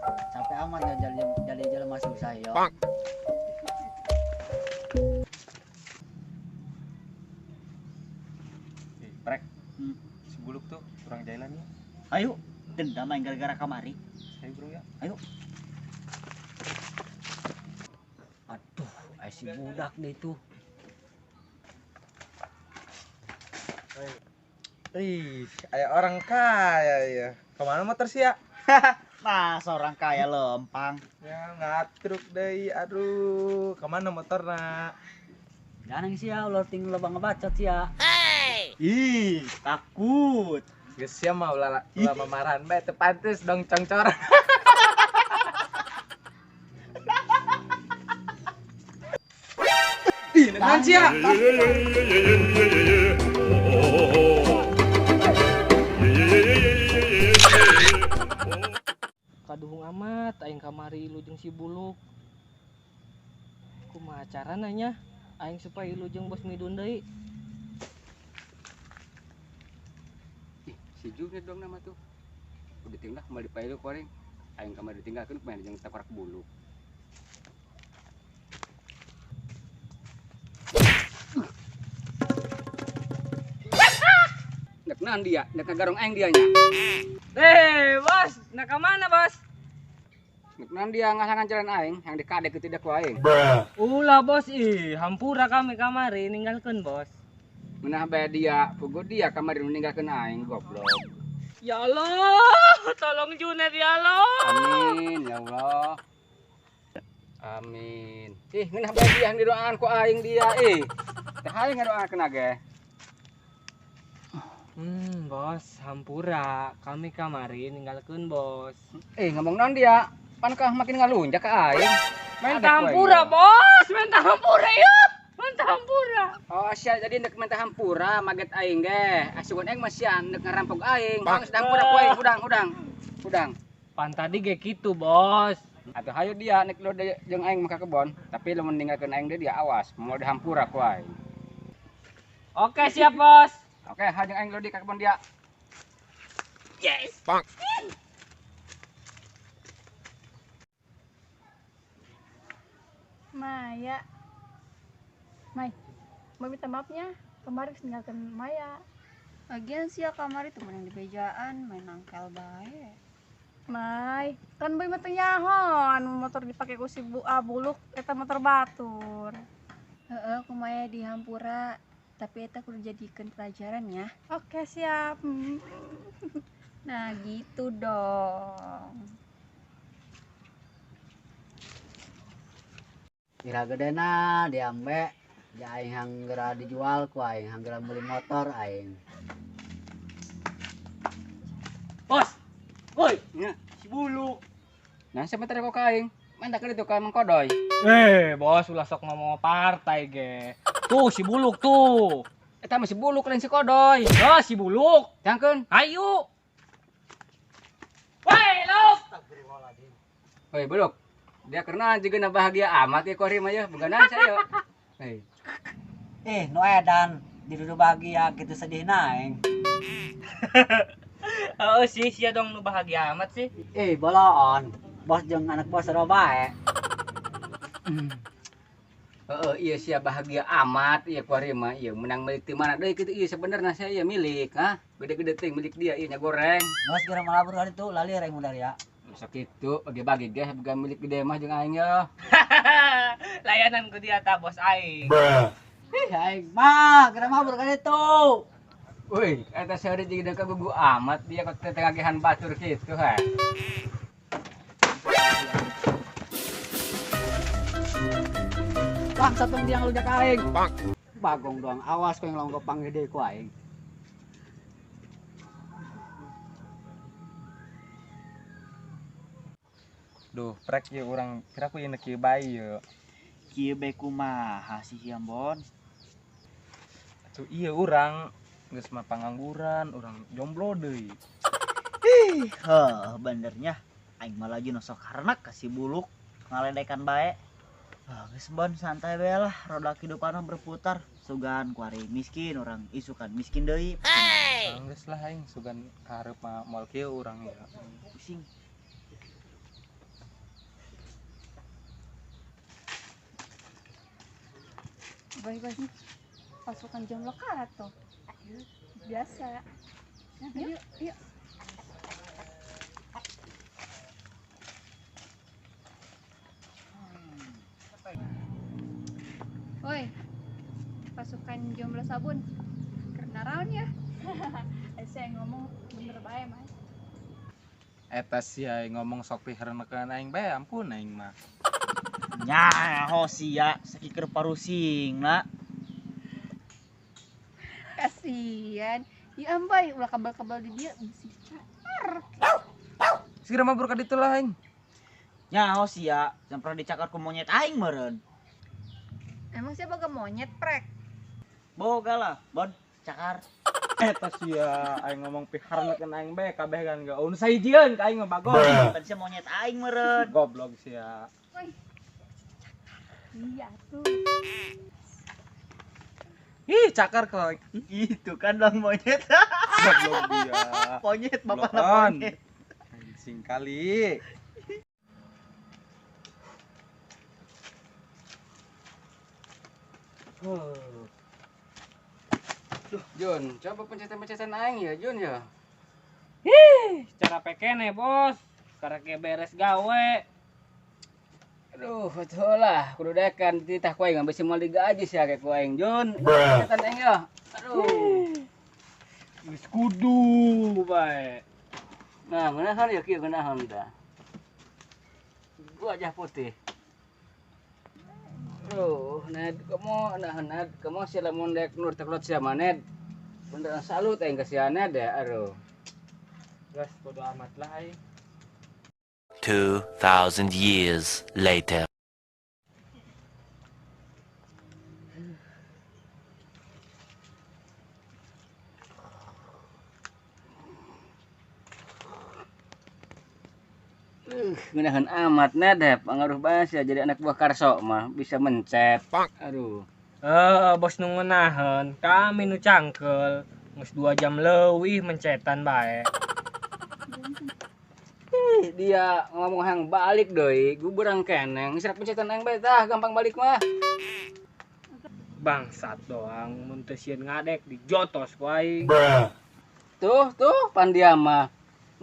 Capek amat ya jalan jalan masih susah ya. Prek. Si Buluk tuh kurang jalan ya. Ayo, dendam main gara-gara kamari. Ayo bro ya. Ayo. Aduh, si budak deh itu. Ih, kayak orang kaya ya. Kemana motor sih ya? Nah, seorang kaya lempang. Ya ngatruk deh, aduh. Kemana motor nak? Jangan sih ya, ular ting lobang ngebacot sih ya. Hey. Ih, takut. Geus sia mah ulah mamarahan bae teu pantes dong congcor. Ih, naon sia? Kaduhung amat aing kamari ilu jeung si Buluk. Kumaha carana nya aing supaya ilu jeung Bos Midun deui. Ih, si Juned dong nama tuh. Udah tinggal kembali pailu koreng. Aing kamari ditinggalkeun kumaha jeung takorak Buluk. Nek naon dia, nek ngagarong aing dia nya. Bos, nak ke mana, Bos? Nek naon dia ngasangan jalan aing, yang dikadek itu tidak ku aing. Ulah, Bos, ih, hampura kami kamari ninggalkeun, Bos. Menah bae dia, puguh dia kamari meninggalkeun aing, goblok. Ya Allah, tolong Juned ya Allah. Amin, ya Allah. Amin. Ih, ngeunah bae dia yang didoaan ku aing dia, ih. Teh aing ngadoakeun ge. Bos, hampura kami kamari ninggalkeun, Bos. Ngomong naon dia? Pan kah makin ngalunjak ka aing. Minta hampura, Bos. Minta hampura ya. Minta hampura. Oh, sia jadi nek minta hampura maget aing ge. Asugan aing mah sia nek ngarampok aing. Geus hampura ku aing, udang. Pan tadi ge kitu, Bos. Atuh hayu dia nek lo jeung aing mah ka kebon, tapi lamun ninggalkeun aing deui dia awas, moal dihampura ku aing. Oke, siap, Bos. Oke, hajeng aing lo di ka kebon dia. Yes. Bang. Maya. Mai, mau minta maafnya. Kemarin tinggalkan Maya. Lagian sih ya kamari tuh menang di bejaan, main nangkel bae. Mai, kan boy mah teu nyaho anu motor dipake ku si Buluk eta motor batur. Heeh, kumaha di hampura. Tapi eta kudu jadikeun pelajaran ya. Oke, siap. Nah, gitu dong. Kira gedena diambe, ya aing hanggera dijual ku aing hanggera beli motor aing. Bos. Woi, nya si Buluk. Nah, sebentar kok ka aing. Menta ka ditu ka Mang Kodoy. Bos, ulah sok ngomong partai ge. Tuh si Buluk tuh. Eta mah si Buluk lain si Kodoy. Oh, si Buluk. Jangkeun. Ayo. Woi, Luk. Woi, Buluk. Dia karena juga na bahagia amat ya kori mah ya, bukan saya. Hei. Nu edan didudu bahagia gitu sedih naeng. Oh sih, sia dong nu bahagia amat sih. Boloon. Bos jeung anak bos sarua bae. Heeh, iya sia bahagia amat iya kuari mah iya menang milik di mana deui kitu iya sebenarnya saya iya milik, ha? Gede-gede ting milik dia iya nya goreng. Bos kira malabur hari itu lali reng mudar ya. Sok kitu bagi-bagi ge boga milik gede mah jeung aing ya. Layanan ku dia ta bos aing. Ih, aing mah kira mabur kan itu. Woi, eta seueur jeung deuk gugu amat dia kok teh ngagihan batur kitu ha. Bang, satu dia ngelunjak aing. Bagong doang, awas kowe ngelonggok panggede ku aing. Duh, prek ieu urang kira ku ieu kieu bae ieu. Kieu bae kumaha sih Ambon? Atuh ieu urang geus mah pangangguran, urang jomblo deui. Ih, heuh benernya aing mah lagi nosok karena ka si Buluk ngaledekan bae. Ah, geus Bon, santai bae lah, roda kehidupan mah berputar. Sugan kuari miskin, orang isukan miskin deui. Hey. Geus lah aing sugan kahareup mah moal kieu urang ya. Pusing. Boy, boy. Pasukan jomblo karat tuh. Biasa. Yuk, yuk. Woi, pasukan jomblo sabun. Karena raun ya. Saya ngomong bener bae, Mas. Eta sia ngomong sok piharenekeun aing bae, ampun aing mah. Nyaho sia sakiker parusingna. Kasian. Ya ambai, ulah kabel-kabel di dia bisi dicakar. Segera mabur ka ditu lah aing. Nyaho sia, sampai dicakar ku monyet aing meureun. Emang siapa boga monyet, prek? Boga lah, Bon, cakar. Eta sia aing ngomong piharenekeun aing bae kabeh kan gak un sahijieun ka aing mah bagong. Pan sia monyet aing meureun. Goblok sia. Woi. Iya tuh. Ih, cakar kalau itu kan dong monyet. Goblok dia. Monyet bapakna monyet. Anjing kali. Duh, Jun, coba pencetan-pencetan aing ya, Jun ya. Hih, cara pekene, Bos. Karek beres gawe. Aduh, betul lah, kudu dekan titah ku aing bisi moal digaji sia kayak ku aing, Jun. Pencetan aing ya. Aduh. Geus kudu bae. Nah, ngeunaheun ya kieu ngeunaheun tah. Gua aja putih. Aduh, Ned, kamu nah Ned, kamu sih lamun dek nur teklot sia mah Ned. Beneran salut aing ka sia Ned ya, aduh. Gas bodo amat lah aing. 2,000 years later. Ngeunaheun amat Ned, pangaruh banget ya jadi anak buah Karso mah bisa mencet. Aduh. Bos nu ngeunaheun, kami nu cangkel. Geus 2 jam leuwih mencetan bae. Ih, dia ngomong hang balik deui, guberang keneng. Geus pencetan aing bae tah, gampang balik mah. Bangsat doang mun teu sieun ngadek dijotos ku aing. Tuh, tuh pan dia mah.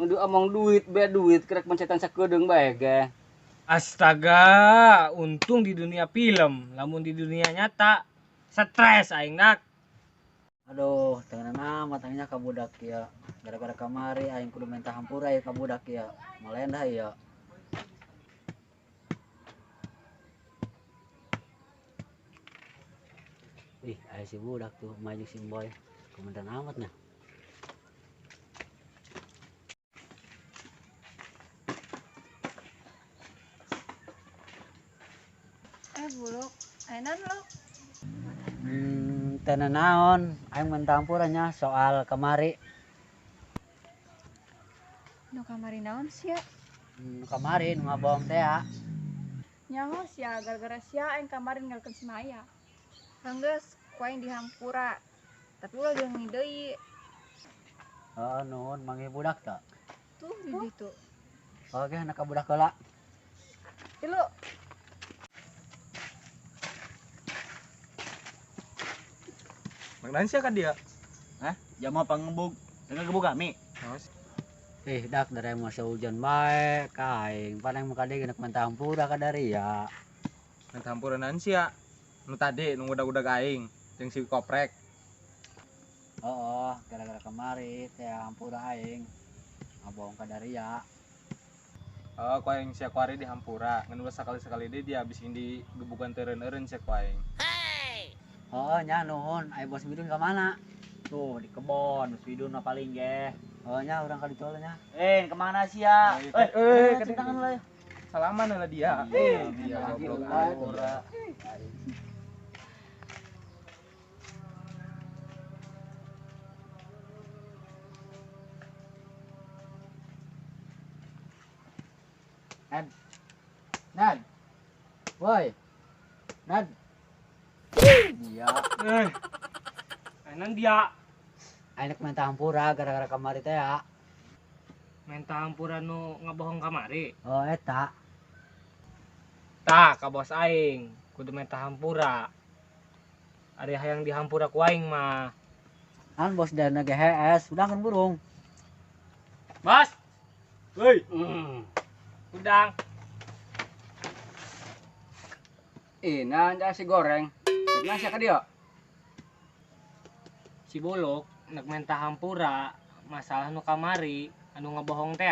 Nudu omong duit bae duit kerek pencetan sakedeung bae ge. Astaga, untung di dunia film, lamun di dunia nyata stres aing nak. Aduh, tenang amat aingnya ka budak ya. Gara-gara kamari aing kudu minta hampura ya ka budak ya. Malendah ya. Ih, aya si budak tuh maju si boy. Komentar amat nya. Buluk, ainan lo. Teu naon, aing minta hampura nya soal kamari. Nu kamari naon sia? Nu kamari nu ngabohong teh ya. Nyaho sia gara-gara sia aing kamari ninggalkeun si Maya. Enggeus, ku aing dihampura. Tapi ulah jeung deui. Heeh, nuhun manggih budak teh. Tuh di ditu. Oke, anak ka budak heula. Tilu. Mang sia ka dia? Hah? Jama pangebug. Tengah gebug kami. Ih, dak dari masa hujan bae ka aing. Pan aing mah kade geuna minta hampura ka dari ya. Minta hampura naon sia? Nu tadi nu udag-udag aing jeung si koprek. Oh, gara-gara kamari teh hampura aing. Ngabohong ka dari ya. Oh, ku aing sia kuari di hampura. Ngan ulah sakali-sakali deui dia bisi di gebugan teureun-eureun sia ku aing. Oh, nya nuhun. Ai Bos Bidun ka mana? Tuh di kebon, Bos Bidun mah paling ge. Oh, nya urang ka ditu nya. Kemana sia? Tangan lah. Salaman lah dia. Dia goblok. Nad. Nad. Woi. Nad. Iya. Enan dia. Aing minta hampura gara-gara kamari teh ya. Minta hampura nu ngabohong kamari. Oh, eta. Tah, ka bos aing kudu minta hampura. Ada hayang dihampura ku aing mah. An bos dana GHS, udah kan burung. Bos. Woi. Udang. Nah, nasi goreng. Nasi ka dia. Si Buluk nek minta hampura masalah nu kamari anu ngebohong teh.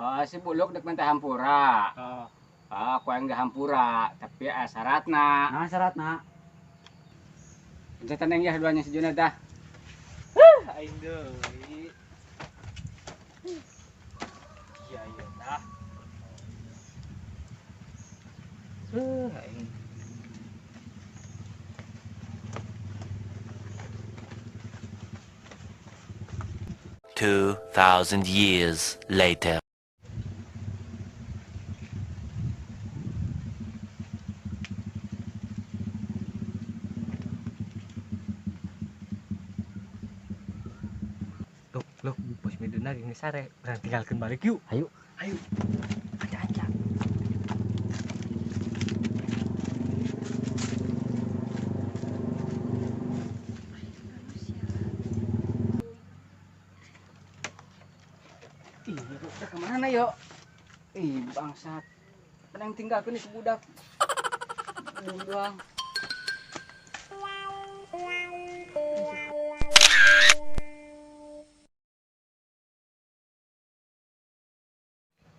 Oh, si Buluk nek minta hampura. Oh. Ah, ku aing hampura, tapi aya syaratna. Nah, syaratna. Pencetan yang ya duanya si Juna dah. Aing deui. Iya iya dah. Aing. 2,000 years later. Loh, bos Miduna gini sare, urang tinggalkeun balik yuk. Ayo. Ayo. Aja-aja. Ih, udah kemana yuk? Ih, bangsat. Penang tinggalkeun si budak. Buang.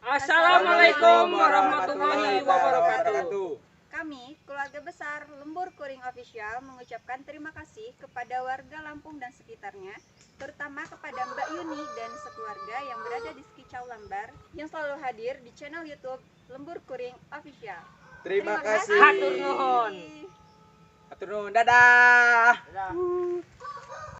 Assalamualaikum warahmatullahi wabarakatuh. Kami, keluarga besar Lembur Kuring Official, mengucapkan terima kasih kepada warga Lampung dan sekitarnya, terutama kepada Mbak Yuni dan sekeluarga yang berada di Sekicau Lambar, yang selalu hadir di channel YouTube Lembur Kuring Official. Terima kasih. Hatur nuhun. Hatur nuhun. Dadah. Dadah.